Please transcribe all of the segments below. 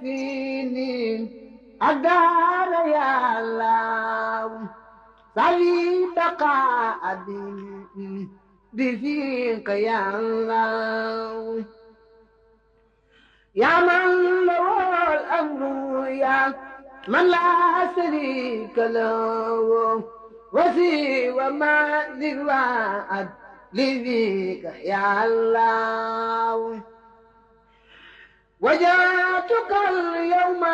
يكفيني الدار يا الله صلي بقاء بفيك يا الله يا من له الأمر يا من لا شريك له وسوى ما ذراعت لذيك يا الله وجاتك اليوم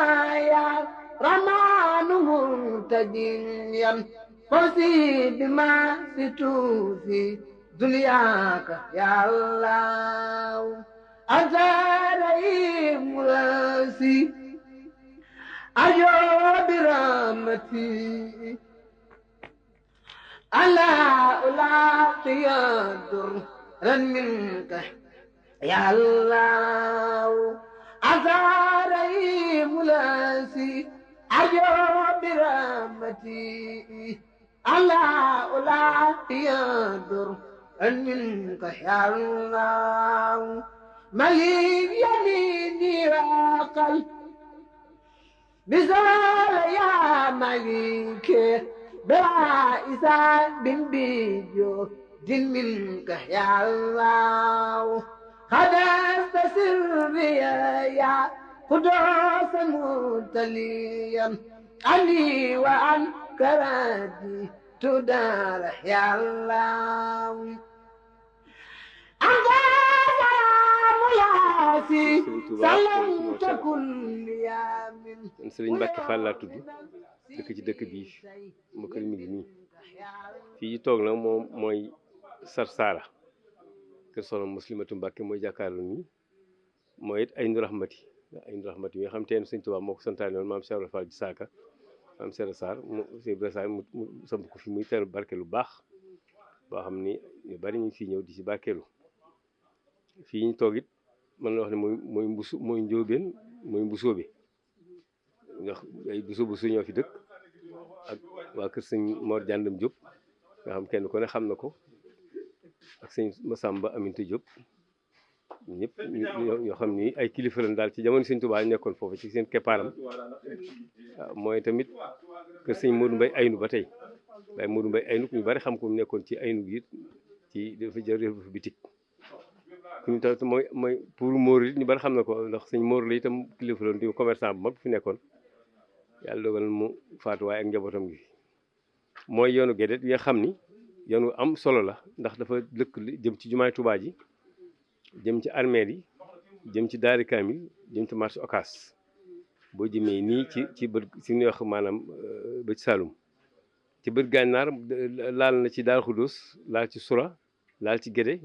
يا رمان منتجيا فوزي بما ستوفي دنياك يا الله أنت رئيم راسي أجو برحمتي ألا ألاقي درا منك يا الله أزاري ملاسي أجو برحمتي ألا ألاقي درا منك يا الله مليك يميني وقل بزار يا مليك بلا إسان بن بيجو دين منك يا الله خدست سري يا قدوس متليا عني وعن كرادي تدار يا الله أنت سلام ياسي سلام تكن يا من Sëriñ Mbàkke Fall laa tudd dëkk ci dëkk bii ma kër mi ngi nii fii toog nag moom mooy Sarsara kër Soxna Muslimatu Mbàkke mooy jàkkaarloo nii mooy it Aynu Rahmati yi nga xam te ne Sëriñ Tuubaa moo ko santaane woon maam Cheikh Ibra Fall di saaka maam Cheikh Sarr mu samp ko fi muy teru barke lu baax boo xam ni ñu bari ñu ngi fii ñëw di ci barkeelu fii ñu toog it mën na wax ne mooy mbusu mooy njóobeen mooy mbusoo bi ndax ay busu ñoo fi dëkk ak waa kër sëñ Mor Jàndam Diop nga xam kenn ku ne xam na ko ak sëñ Masamba Aminta Diop ñëpp ñoo xam ni ay kilifa lañ daal ci jamono sëñ Tuubaa nekkoon foofu ci seen keppaaram waaw mooy tamit kër sëñ Modou Mbaye Aynu ba tey waaye Modou Mbaye Aynu ñu bari xam ko mu nekkoon ci Aynu gi ci dafa jël bitik ku ñu tamit mooy pour Mor it ñu bari xam na ko ndax sëñ Mor la itam kilifa lañ di commerçant bu mag fi nekkoon yàlla dogal mu faatu waaye ak njabootam gi mooy yoonu Guédé yi nga xam ni yoonu am solo la ndax dafa lëkk jëm ci jumaay Tuubaa ji jëm ci armeel yi jëm ci daari kaamil jëm ci marché Ocass boo jëmee nii ci bët si ñuy wax maanaam bët Saalum ci bët gànnaar laal na ci Daaru Xudoos laal ci Sura laal ci Guédé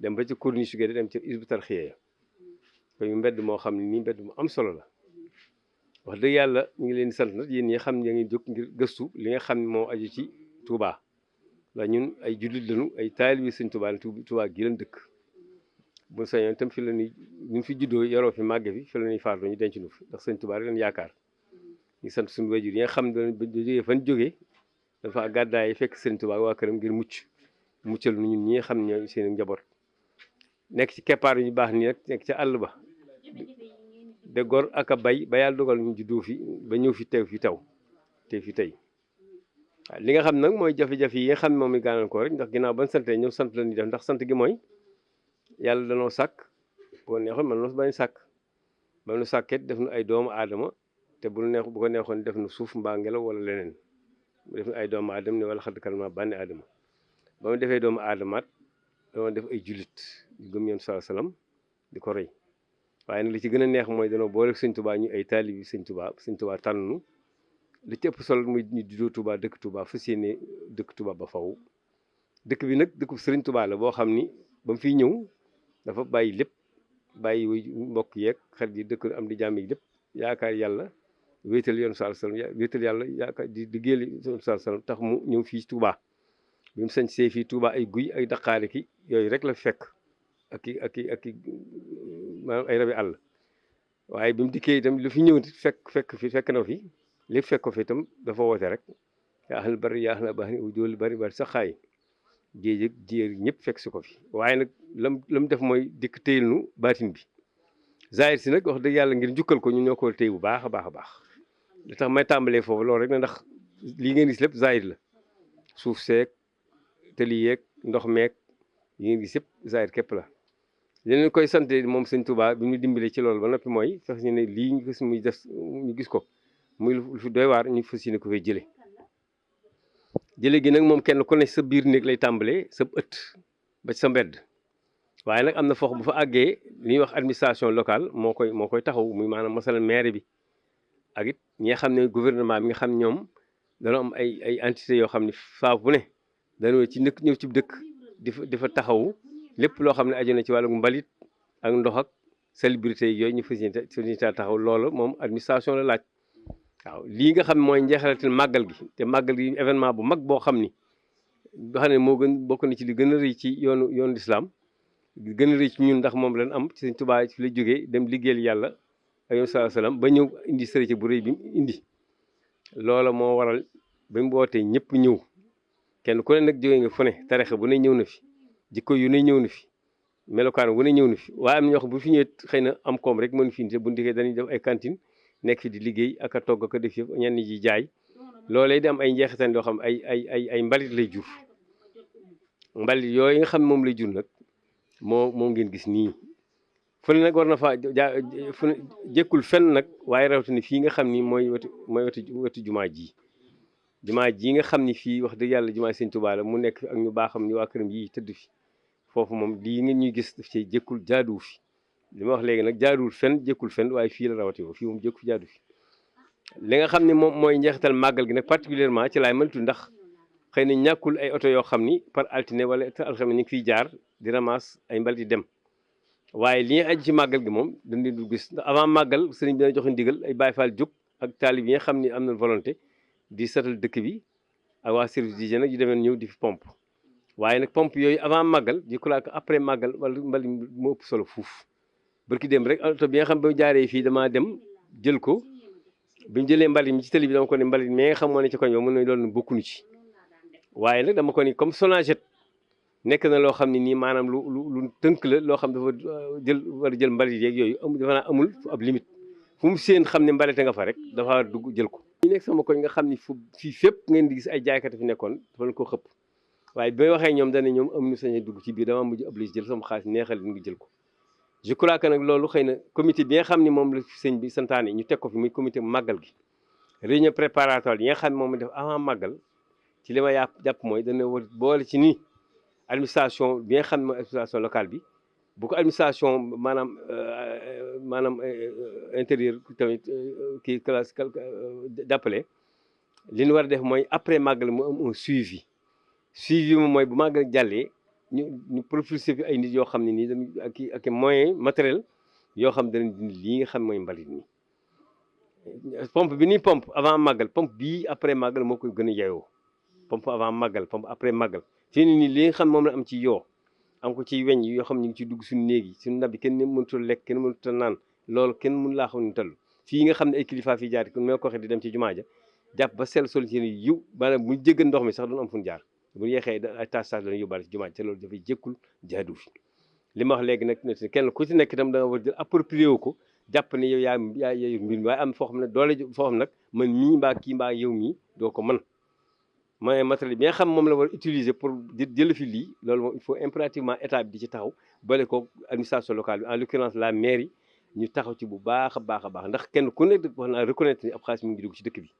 dem ba ci corniche su Guédé dem ci Hizbut Tarqiyyah koy mbedd moo xam ne nii mbedd mu am solo la wax dëgg yàlla ñu ngi leen di sant nag yéen ñi xam ne ngi jóg ngir gëstu li nga xam ne moo aju ci Touba la ñun ay jullit lañu ay taalibe Sëñ Touba la Touba gi lañ dëkk bu sañoon itam fi la ñuy fi juddoo yaroo fi màgge fi fi la ñuy faatoo ñu denc nu fi ndax Sëñ Touba rek lañ yaakaar ñu sant suñu wajur yi nga xam ne ba jógee fan jógee dafa gàddaay fekk Sëñ Touba waa këram ngir muccal nu ñun ñi nga xam ne ñooy seen njaboot nekk ci keppaar yu baax nii rek nekk ca àll ba de gor ak a bay ba yàlla dogal ñu juddoo fi ba ñëw fi teew fi taw te fi tey waaw li nga xam nag mooy jafe-jafe yi nga xam ne moom i gàllankoor rek ndax ginnaaw ban sante ñëw sant la ñuy def ndax sant gi mooy yàlla danoo sàkk boo neexoon man bañ sàkk ba nu sàkket def nu ay doomu aadama te bu ko neexoon def nu suuf mbaa ngelaw wala leneen mu def nu ay doomu aadama ne wala xadd kalma bànni aadama ba mu defee doomu aadamaat dama def ay jullit yu gëm yoon sallallahu alayhi wasallam di ko rey waaye nag li ci gën a neex mooy danoo boole Sëñ Tuubaa ñu ay taalibi Sëñ Tuubaa tànnu li ci ëpp solo muy ñu juddoo Tuubaa dëkk Tuubaa fas yéene dëkk Tuubaa ba faw dëkk bi nag dëkku Sëriñ Tuubaa la boo xam ni ba mu fiy ñëw dafa bàyyi lépp bàyyi mbokk yeeg xarit yi dëkk am di jàmm yi lépp yaakaar yàlla wéetal yoon sallallahu alayhi wasallam wéetal yàlla yaakaar di liggéeyal yoon sallallahu alayhi wasallam tax mu ñëw fii Tuubaa bi mu sañ see fii Tuubaa ay guy ay daqaare ki yooyu rek la fekk ak maanaam ay rabi àll waaye bi mu dikkee itam lu fi ñëw fekk na fi lépp fekk ko fi itam dafa woote rek yaa ahlal barri yaa ahlal bahri jooli bari sax xaay géej ak jéer ñëpp fekk si ko fi waaye nag lam def mooy dikk téyel nu baatin bi zahir si nag wax dëgg yàlla ngir njukkal ko ñu ñoo ko téy bu baax a baax a baax li tax may tàmbalee foofu loolu rek na ndax lii ngeen gis lépp zahir la suuf seeg tëli yeeg ndox meeg yi ngeen gis yëpp zahir képp la leen koy sant moom sëñ Touba bi ñu dimbale ci loolu ba noppi mooy fex ñu ne lii ñu gis muy def ñu gis ko muy lu fi doy waar ñu fas yéene ko fay jële gi nag moom kenn ku ne sa biir néeg lay tàmbalee sa ëtt ba sa mbedd waaye nag am na foofu bu fa àggee li ñuy wax administration locale moo koy taxaw muy maanaam masalan maire bi ak it ñi nga xam ne gouvernement bi nga xam ñoom dana am ay entité yoo xam ne saa bu ne dañoo ci nëkk ñëw ci dëkk di fa taxawu lépp loo xam ne aju na ci wàllu mbalit ak ndox ak salubrité yooyu ñu fas yéene taxaw loolu moom administration la laaj waaw lii nga xam mooy njeexalatil màggal gi te màggal gi événement bu mag boo xam ni nga xam ne moo gën bokk na ci li gën a rëy ci yoonu lislaam gën a rëy ci ñun ndax moom lañ am ci Sëñ Tuubaa fi la jógee dem liggéeyal yàlla ak yoon sallallahu alayhi wasallam ba ñëw indi sërite bu rëy bi mu indi loola moo waral ba mu wootee ñëpp ñëw kenn ku ne nag jógee nga fu ne tarixa bu ne ñëw na fi jikko yu ne ñëw na fi melokaan wu ne ñëw na fi waaye am na ñoo xam bu fi ñëwee xëy na am koom rek mën fi indi bu ndikkee dañuy def ay cantine nekk fi di liggéey ak a togg ak a def yëpp ñenn ñi jaay loolee di am ay njeexital yoo xam ay mbalit lay jur mbalit yooyu nga xam moom lay jur nag moo ngeen gis nii fu ne nag war na fa fu ne jékkul fenn nag waaye rawatina fii nga xam ni mooy wetu jumaa ji nga xam ni fii wax dëgg yàlla jumaa Sëñ Tuubaa la mu nekk fi ak ñu baaxam ni waa këram yi tëdd fi foofu moom lii ngeen ñuy gis daf ci jékkul jaaduwu fi li ma wax léegi nag jaaduwul fenn jékkul fenn waaye fii la rawati woo fii moom jékku fi jaadu fi li nga xam ne moom mooy njeexital màggal gi nag particulièrement ci laay mëntu ndax xëy na ñàkkul ay oto yoo xam ni par altine wala alxames ñu ngi fiy jaar di ramas ay mbalit di dem waaye li ñuy aju ci màggal gi moom dañ leen du gis ndax avant màggal sëriñ bi dana joxe ndigal ay Baay Faal jóg ak taalib yi nga xam ni am na volonté di setal dëkk bi ak waa service d'hygiène nag yu demee ñëw di fi pompe waaye nag pompe yooyu avant màggal di ko laak après màggal wala mbalit moo ëpp solo fuuf barki dem rek oto bi nga xam ba jaaree fii damaa dem jël ko bi mu jëlee mbalit mi ci tëli bi dama ko ne mbalit mi nga xam moo ne ci koñ ba mën na loolu bokkuñu ci waaye nag dama ko ni comme Sonaged nekk na loo xam ne nii maanaam lu tënk la loo xam dafa war a jël mbalit yeeg yooyu dafa naa amul ab limite fu mu seen xam ne mbalite nga fa rek dafa dugg jël ko ñu nekk sama koñ nga xam ni fii fépp ngeen di gis ay jaaykat fi nekkoon dafa leen ko xëpp waaye bi may waxee ñoom dana ñoom amuñu sañ dugg ci biir dama mujj obligé jël sama xaalis neexal leen ngi jël ko je crois que nag loolu xëy na comité bi nga xam ne moom la sëñ bi santaane ñu teg ko fi muy comité màggal gi réunion préparatoire yi nga xam ne moom def avant màggal ci li ma jàpp mooy dana war boole ci nii administration bi nga xam ne mooy administration locale bi bu ko administration maanaam intérieur tamit kii classe jàppale li ñu war a def mooy après màggal mu am un suivi moom mooy bu màggal jàllee ñu propulsé fi ay nit yoo xam ne nii dañu ak moyen matériel yoo xam danañ dindi lii nga xam mooy mbalit mi pompe bi nii pompe avant màggal pompe bii après màggal moo koy gën a yeyoo pompe avant màggal pompe après màggal fii nii li nga xam moom la am ci yoo am ko ci weñ yoo xam ñu ngi ci dugg suñu néeg yi suñu ndab yi kenn mënut a lekk kenn mënut a naan loolu kenn mënu laa xam ne toll fii nga xam ne ay kilifa fii jaar kon mee ko waxee di dem ci jumaa ja jàpp ba sell sol ci yiw maanaam bu jéggan ndox mi sax doon am fu ñu jaar bu yeexee ay tas lañu yóbbaale ci jumaa ji te loolu dafay jékkul jaadu fi li ma wax léegi nag kenn ku ci nekk itam da nga war jël approprié wu ko jàpp ne yow yaa mbir mi waaye am foo xam ne doole foo xam nag man mii mbaa kii mbaa yow mii doo ko mën mooy matériel bi nga xam moom la war utiliser pour jël fi lii loolu moom il faut impérativement état bi di ci taxaw boole ko administration locale bi en l'occurrence la mairie ñu taxaw ci bu baax a baax a baax ndax kenn ku nekk wax naa reconnaître ni ab xaalis mi ngi dugg ci dëkk bi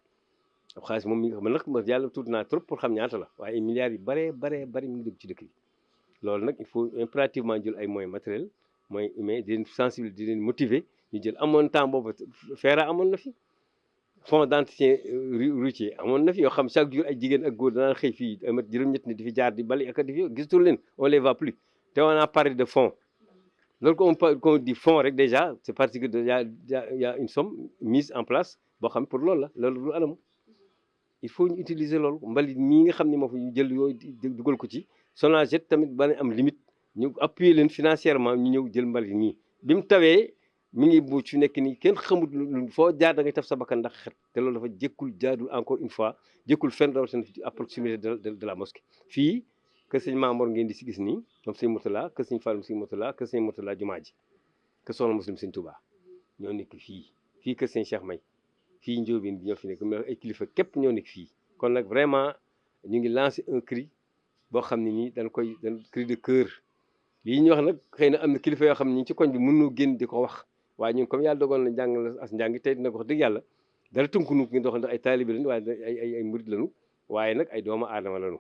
ab xaalis moom mi nga xam nag ma yàlla tuuti naa trop pour xam ñaata la waaye milliards yi bare mi ngi dugg ci dëkk bi loolu nag il faut impérativement jël ay moyens matériels moyens humains di leen sensibiliser di leen motiver ñu jël amoon temps boobu feera amoon na fi fonds d'entretien routier amoon na fi yoo xam chaque jour ay jigéen ak góor danaan xëy fii ay mat juróom-ñett ni di fi jaar di bali ak di fi gisatul leen on les voit plus te on a parlé de fonds loolu qu'on dit fonds rek déjà c'est parce que y a une somme mise en place boo xam pour loolu la loolu lu anam il faut ñu utiliser loolu mbalit mii nga xam ne moo fa ñu jël yooyu dugal ko ci Sonaged tamit ba am limite ñu appuyer leen financièrement ñu ñëw jël mbalit mii bi mu tawee mi ngi bu ci nekk nii kenn xamut lu foo jaar da ngay taf sa bakkan ndax xet te loolu dafa jékkul jaadu encore une fois jékkul fenn rawatina à proximité de la mosquée fii kër sëñ Mamour ngeen di si gis nii moom sëñ Mourtala kër sëñ Fallou sëñ Mourtala kër sëñ Mourtala jumaa ji kër soxna muslim sëñ Touba ñoo nekk fii kër sëñ Cheikh May fii Ndiobène bi ñoo fi nekk ay kilifa képp ñoo nekk fii kon nag vraiment ñu ngi lancé un cri boo xam ne nii dañ cri de cœur lii ñu wax nag xëy na am na kilifa yoo xam ne ñi ci koñ bi mënoo génn di ko wax waaye ñun comme yàlla dogal na jàng la as njàngi tey dina ko wax dëgg yàlla dara tënku nu ngi dox ndax ay taalibe lañu waaye ay murid lañu waaye nag ay doomu aadama lañu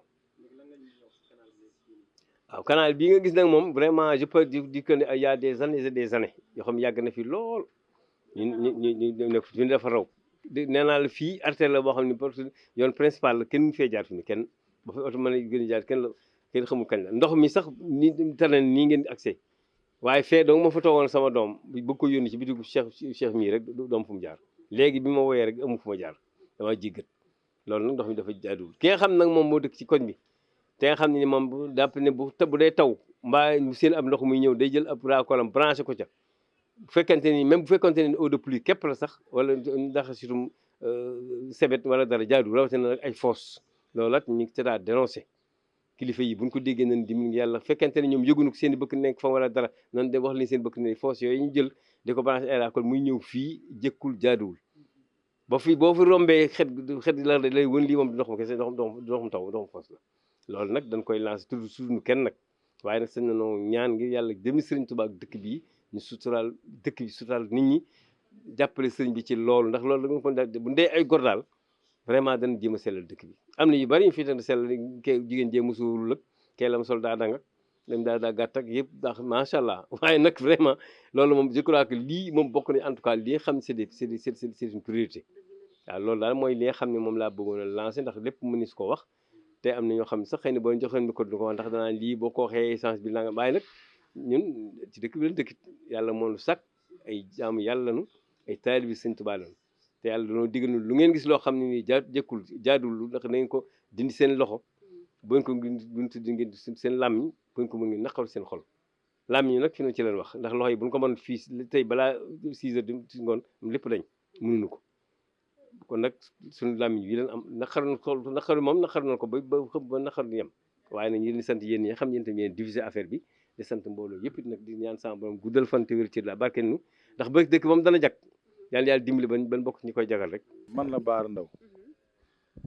waaw canal bii nga gis nag moom vraiment je peux dire que il y a des années et des années yoo xam yàgg na fi lool ñu nekk fi dafa raw nee naa la fii artère la boo xam ne parce que yoon principal la kenn mu fee jaar fi ni kenn ba fa oto mën a gën a jaar kenn xamul kañ la ndox mi sax ni tane nii ngeen accès waaye fee donc ma fa toogoon sama doom bëgg ko yónni ci bitigu cheikh mii rek doom fu mu jaar léegi bi ma woyee rek amu fu ma jaar dama jéggat loolu nag ndox mi dafa jaaduwul ki nga xam nag moom moo dëkk ci koñ bi te nga xam ne ni moom bu dàpp ne bu dee taw mbaa seen ab ndox muy ñëw day jël ab raakolam branché ko ca bu fekkente ni même bu fekkente ni eau de pluie képp la sax wala ndax surtout sebet wala dara jaadu rawatina nag ay fosse loolu at ñu ngi daa dénoncé kilifa yi buñ ko déggee nañ dimbali yàlla fekkente ne ñoom yëgunu ko seen i bëkk nekk fa wala dara nan de wax leen seen bëkk ne fosse yooyu ñu jël di ko branché ay raakool muy ñëw fii jëkkul jaaduwul boo fi rombee xet la lay wën lii moom du ndoxum kese ndoxum taw ndoxum fosse la loolu nag dañ koy lancé tudd suñu kenn nag waaye nag sañ na noo ñaan ngir yàlla demi sëriñ Tuubaa ak dëkk bii ñu suturaal dëkk bi suturaal nit ñi jàppale sëriñ bi ci loolu ndax loolu da nga ko daal bu ndee ay gor daal vraiment dana jéem a sellal dëkk bi am na yu bari ñu fii tam sellal ke jigéen jee musuuru lëg kee lam sol daa danga dem daa gàtt ak yëpp ndax macha allah waaye nag vraiment loolu moom je crois que lii moom bokk na en tout cas li nga xam ne c'est une priorité waaw loolu daal mooy li nga xam ne moom laa bëggoon a lancé ndax lépp mënees ko wax te am na ñoo xam ne sax xëy na boo joxoon micro du ko wax ndax danaa lii boo ko waxee essence bi nanga waaye nag ñun ci dëkk bi lañ dëkkit yàlla moo nu sàkk ay jaamu yàlla nu ay taalibe Sëñ Tuubaa lañu te yàlla dañoo digal lu ngeen gis loo xam ne nii jëkkul jaadul ndax na ngeen ko dindi seen loxo bu ngeen ko buñ tuddi ngeen seen làmmiñ bu ngeen ko mën ngeen naqaru seen xol làmmiñ nag fi na ci leen wax ndax loxo yi buñ ko mën fii tey balaa 6 heures di ngoon lépp dañ mënuñu ko kon nag suñu làmmiñ yi leen am naqaru moom naqaru na ko ba naqaru yem waaye nag ñu leen di sant yéen ñi xam yéen tamit yéen diviser affaire bi di sant mbooloo yëpp it nag di ñaan sama borom guddal fan te wér ci la barkeel nu ndax ba dëkk moom dana jag yàlla dimbali ban bokk ñi koy jagal rek. man la Baara Ndaw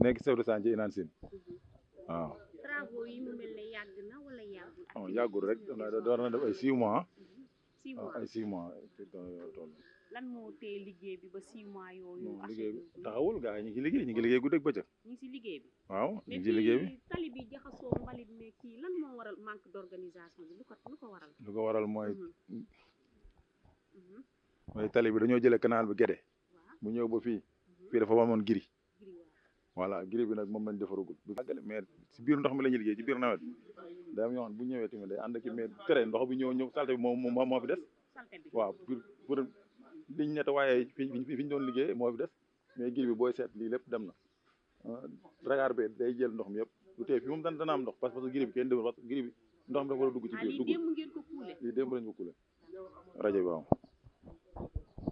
nekk chef de chantier Inane Sine waaw. travaux yi mu mel ne yàgg na wala yàggul. oh yàggul rek door na def ay 6 mois. 6 mois ay 6 mois. lan moo téye liggéey bi ba 6 mois yooyu. liggéey bi taxawul gars yi ñu ngi liggéey guddeeg bëccëg. ñu ngi si liggéey bi. waaw ñu ngi ci liggéey bi mais tali bi jaxasoo mbalit mais kii lan moo waral manque d'organisation bi lu ko waral. lu ko waral mooy tali bi dañoo jëlee canal bi Guédé mu ñëw ba fii dafa amoon giri voilà giri bi nag moom lañ defaragul mais si biir ndox mi la ñuy liggéey ci biir nawet day am ñoo xam bu ñëwee tamit day ànd ak mais tere ndox bi ñëw salte bi moo fi des waaw pour liñ nettoyé fi ñu doon liggéey moo fi des mais giri bi booy seet lii lépp dem na ragar bi day jël ndox mi yëpp lu tee fi moom dana am ndox parce que giri bi kenn demul parce que giri bi ndox mi dafa war a dugg ci biir lii démb lañ ko kuule rajo bi waaw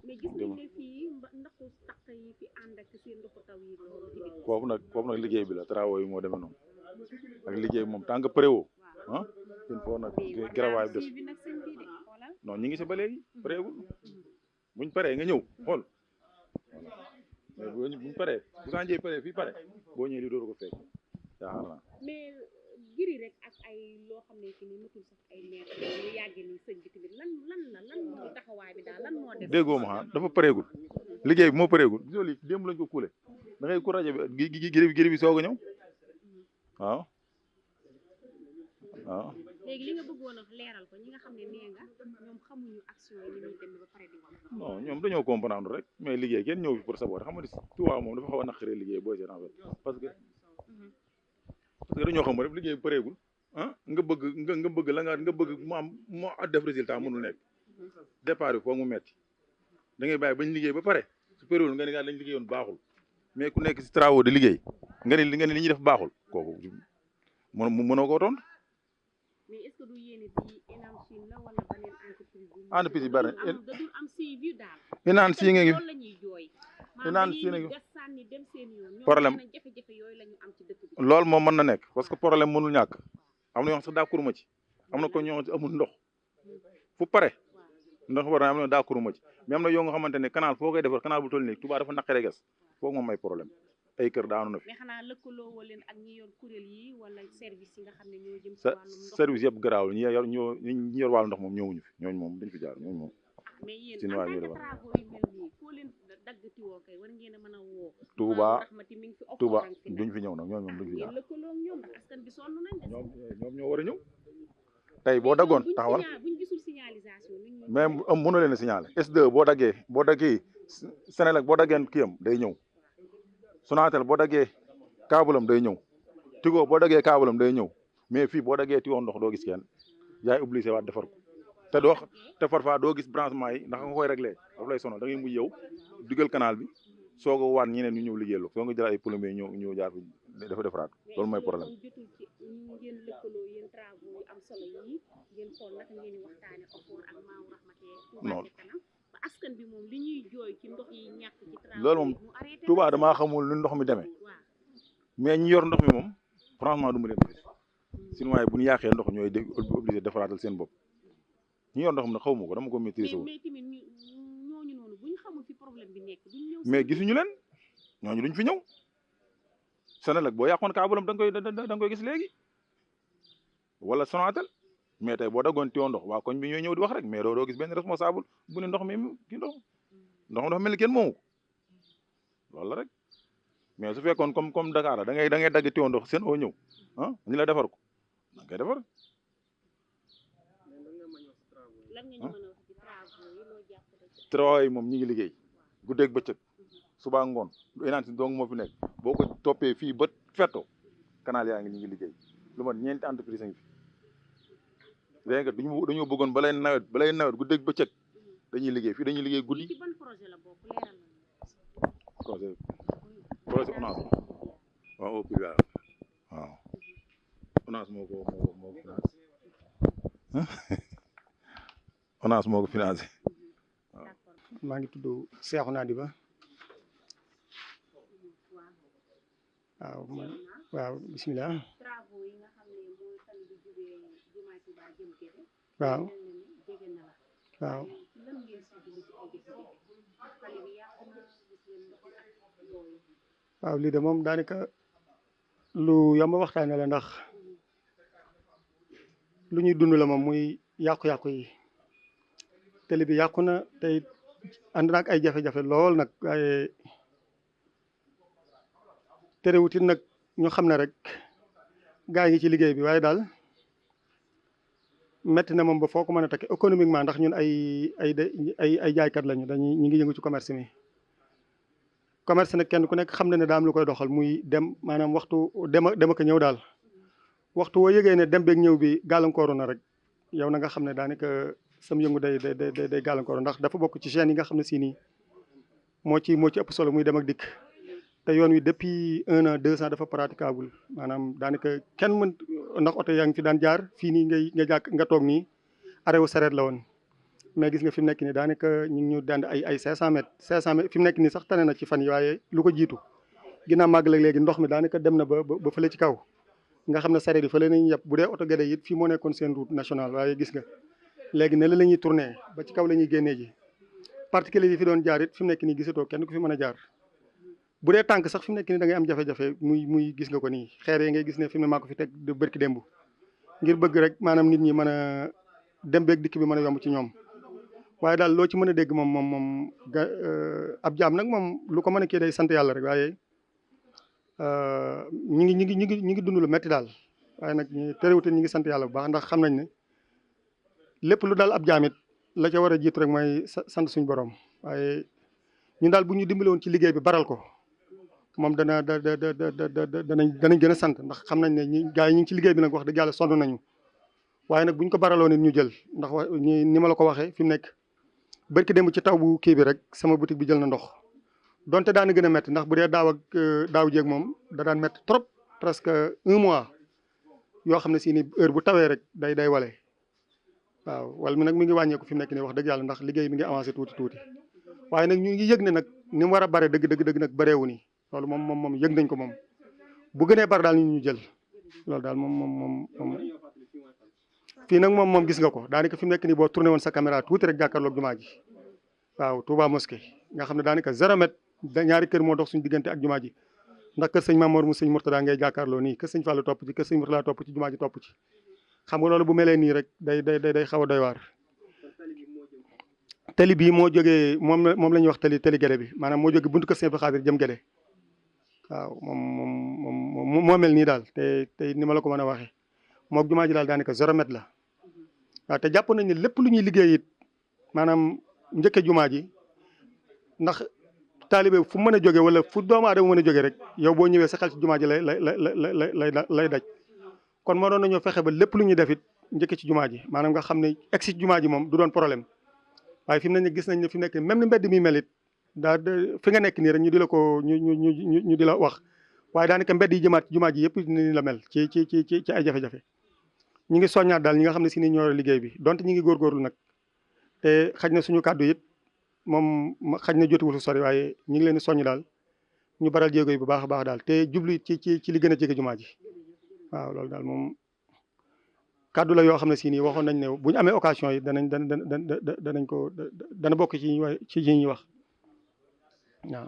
mais gis nañ ne fii ndoxu taq yi fi ànd ak seen ndoxu taw yi foofu nag liggéey bi la travaux yi moo demee noonu ak liggéey bi moom tant que préwoo il faut nag garawaay bi des non ñi ngi si ba léegi préwul buñ paree nga ñëw xool voilà mais buñ paree bu sanjee paree fii pare boo ñëwee li dooru ko fekk yaakaar naa mais giri rek ak ay loo xam ne ki ni matul sax ay mètre yu yàgg ni sëñ bi tamit lan moo taxawaay bi daal lan moo def déggoo ma dafa pareegul liggéey bi moo pareegul gisoo lii démb lañ ko kuule da ngay ku rajo bi giri bi soog a ñëw waaw léegi li nga bëggoon a leeral ko ñi nga xam ne nee nga ñoom xamuñu action yi ni muy demee ba pare di wax non ñoom dañoo comprendre rek mais liggéey kenn ñëw fi pour saboter xam nga ni Touba moom dafa xaw a naqaree liggéey booy seen en fait parce que dañoo xam rek liggéey bi pareegul nga bëgg la nga bëgg mu am moo def résultat mënul nekk départ bi foog mu metti da ngay bàyyi bañ liggéey ba pare su pareewul nga ne gaa lañ liggéeyoon baaxul mais ku nekk si travaux de liggéey nga ne li ñuy def baaxul kooku mënoo koo tontu. mais est-ce que du yéene bi Inane Sine la wala beneen entreprise yi bari da dul am suivi daal. Inane Sine ngi loolu la ñuy jooy. Inane Sine ngi sànni dem seen yoon. problème ñoom jafe-jafe yooyu la ñu am ci dëkk bi. loolu moom mën na nekk parce que problème mënul ñàkk am na yoo xam sax d'accord ma ci am na ko ñoo xam amul ndox fu pare ndax war na am na d'accord ma ci mais am na yoo nga xamante ne canal foo koy defar canal bu toll nii Touba dafa naqaree gas foog moom ay problème ay kër daanu na fi. mais xanaa lëkkaloo woo leen ak ñi yor kuréel yi wala service yi nga xam ne ñoo jëm ci sa wàllum ndox service yëpp garaawul ñi yor wàllu ndox moom ñëwuñu fi ñooñu moom dañ fi jaar ñooñu moom. mais yéen Sine en waa tant ñu que defar travaux yu mel nii foo leen daggati woo kay war ngeen a mën a woo Touba Rahmati mi ngi fi Touba offrant fi duñ fi ñëw nag ñooñu moom duñ fi ngeen jaar lëkkaloo ak ñoom ndax askan bi sonn nañ de ñoom ñoo war a ñëw tey boo daggoon taxawal buñ gisul signalisation nit ñi mais am mënu leen a signaler S2 boo daggee Senelec boo daggee kiyam day ñëw Sonatel boo daggee kaabulam day ñëw Tigo boo daggee kaabulam day ñëw mais fii boo daggee tiwoon ndox doo gis kenn yaay obligé waat defar ko te parfois doo gis branchement yi ndax nga koy réglé daf lay sonal da ngay mujj yow dugal canal bi soog a waat ñeneen ñu ñëw liggéeyal soo nga jël ay plombier ñëw jaar fi dafa defaraat loolu mooy problème. jotul ci ngeen lëkkaloo yéen travaux yu am solo yi ngeen xool naka ngeen di waxtaane offort ak Maawu Rahmati Touba ca kanam ba askan bi moom li ñuy jooy ci ndox yi ñàkk ci travaux loolu moom Touba damaa xamul nu ndox mi demee mais ñi yor ndox mi moom franchement du ma leen gis sinon bu ñu yàqee ndox ñooy obligé defaraatal seen bopp ñi yor ndox mi nag xaw ma ko dama ko maîtriser wu. mais tamit ñooñu noonu bu ñu xamul fi problème bi nekk duñ ñëw mais gisuñu leen ñooñu duñ fi ñëw Senelec boo yàqoon kaabalam da nga koy gis léegi wala Sonatel mais tey boo daggoon tiwo ndox waa koñ bi ñooy ñëw di wax rek mais doo gis benn responsable bu ne ndox mi kii ndox dafa mel ni kenn moomu loolu la rek mais su fekkoon comme Dakar la da ngay dagg tiwo ndox seen oo ñëw ah ñu la defar ko da nga koy defar. travaux yi moom ñi ngi liggéey guddeeg bëccëg suba ngoon lu enaan si donc moo fi nekk boo ko toppee fii ba fetto canal yaa ngi ñi ngi liggéey lu mat ñeenti entreprise ngi fi léegi nga dañoo bëggoon balay nawet guddeeg bëccëg dañuy liggéey fii dañuy liggéey guddi projet ONAS waaw au privé waaw ONAS moo ko financé ONAS moo ko financé maa ngi tudd Cheikhouna Diba waaw bismillah waaw lii de moom daanaka lu yomb waxtaane la ndax lu ñuy dund la moom muy yàqu-yàqu yi télé bi yàqu na tey ànd naag ay jafe-jafe lool nag waaye terewutit nag ñu xam ne rek gaa yi ngi ci liggéey bi waaye daal metti na moom ba foo ko mën a takk économiquement ndax ñun ay jaaykat lañu ñu ngi yëngu ci commerce mi commerce nag kenn ku nekk xam na ne daa am lu koy doxal muy dem maanaam waxtu dem ak ñëw daal waxtu woo yëgee ne dem beeg ñëw bi gàllankooru na rek yow na nga xam ne daanaka sam yëngu day gàllankooru ndax dafa bokk ci chaîne yi nga xam ne si nii moo ci ëpp solo muy dem ak dikk te yoon wi depuis 1 an 2 ans dafa praticable maanaam daanaka kenn mën ndax oto yaa ngi fi daan jaar fii nii nga toog nii arrêt wu sareet la woon mais gis nga fi mu nekk nii daanaka ñu ngi ñu dand ay 500 mètres 500 mètres fi mu nekk nii sax tane na ci fan yi waaye lu ko jiitu ginnaaw màgg la léegi ndox mi daanaka dem na ba fële ci kaw nga xam ne sareet yi fële nañu yàpp bu dee oto gade it fii moo nekkoon seen route nationale waaye gis nga léegi ne la ñuy tourné ba ci kaw la ñuy génnee ji particulier yi fi doon jaar it fi mu nekk nii gisatoo kenn ku fi mën a jaar bu dee tànk sax fi mu nekk nii da ngay am jafe-jafe muy gis nga ko nii xeer yi ngay gis ne fi mu ne maa ko fi teg bërki démb ngir bëgg rek maanaam nit ñi mën a dem beeg dikk bi mën a yomb ci ñoom waaye daal loo ci mën a dégg moom ab jaam nag moom lu ko mën a kii day sant yàlla rek waaye ñi ngi dund lu metti daal waaye nag terewute ñi ngi sant yàlla bu baax ndax xam nañ ne lépp lu daal ab jaamit la ca war a jiitu rek mooy sant suñu borom waaye ñun daal bu ñu dimbale woon ci liggéey bi baral ko moom danañ gën a sant ndax xam nañ ne gars yi ñu ngi ci liggéey bi nag wax dëgg yàlla sonn nañu waaye nag bu ñu ko baraloon nit ñu jël ndax ni ma la ko waxee fi mu nekk barki démb ci taw bu kii bi rek sama boutique bi jël na ndox donte daana gën a métti ndax bu dee daaw jéeg moom da daan métti trop presque 1 mois yoo xam ne si ni heure bu tawee rek day wale waaw wala mi nag mi ngi wàññeeku fi mu nekk nii wax dëgg yàlla ndax liggéey mi ngi avancé tuuti waaye nag ñu ngi yëg ne nag ni mu war a bare dëgg nag bareewu ni loolu moom yëg nañ ko moom bu gënee bare daal ñu jël loolu daal moom fii nag moom gis nga ko daanaka fi mu nekk nii boo tourné woon sa caméra tuuti rek jàkkaarloog jumaa ji waaw Touba mosquée nga xam ne daanaka 0 mètre ñaari kër moo dox suñu diggante ak jumaa ji ndax kër sëñ Mamour mu sëñ Mourtada ngay jàkkaarloo nii kër sëñ Fallou topp ci kër sëñ Mourtada topp ci jumaa ji topp ci xam nga loolu bu melee nii rek day xaw a doy waar. tali bii moo jógee moom la ñuy wax tali Guédé bi maanaam moo jógee buntu kër sëñ Abdou Khadir jëm Guédé waaw moom moo mel nii daal te ni ma la ko mën a waxee moog jumaa ji daal daanaka 0 mètre la waaw te jàpp nañ ne lépp lu ñuy liggéey it maanaam njëkke jumaa ji ndax taalibe fu mën a jóge wala fu doomu aadama mën a jóge rek yow boo ñëwee sa xel ci jumaa ji lay daj kon moo doon nañoo fexe ba lépp lu ñuy def it njëkke ci jumaa ji maanaam nga xam ne egsi ci jumaa ji moom du doon problème waaye fi mu ne gis nañ ne fi mu nekk même ni mbedd mi melit daa fi nga nekk nii rek ñu di la ko ñu di la wax waaye daanaka mbedd yi jëmaat jumaa ji yëpp ni la mel ci ay jafe-jafe ñi ngi soññaat daal ñi nga xam ne si ni ñoo liggéey bi donte ñi ngi góorgóorlu nag te xaj na suñu kàddu it moom xaj na jotuwul su sori waaye ñu ngi leen di soññ daal ñu baral jéego yi bu baax a baax daal te jublu ci li gën a jege jumaa ji waaw loolu daal moom kàddu la yoo xam ne si nii waxoon nañ ne bu ñu amee occasion yi dana bokk ci ñuy wax waaw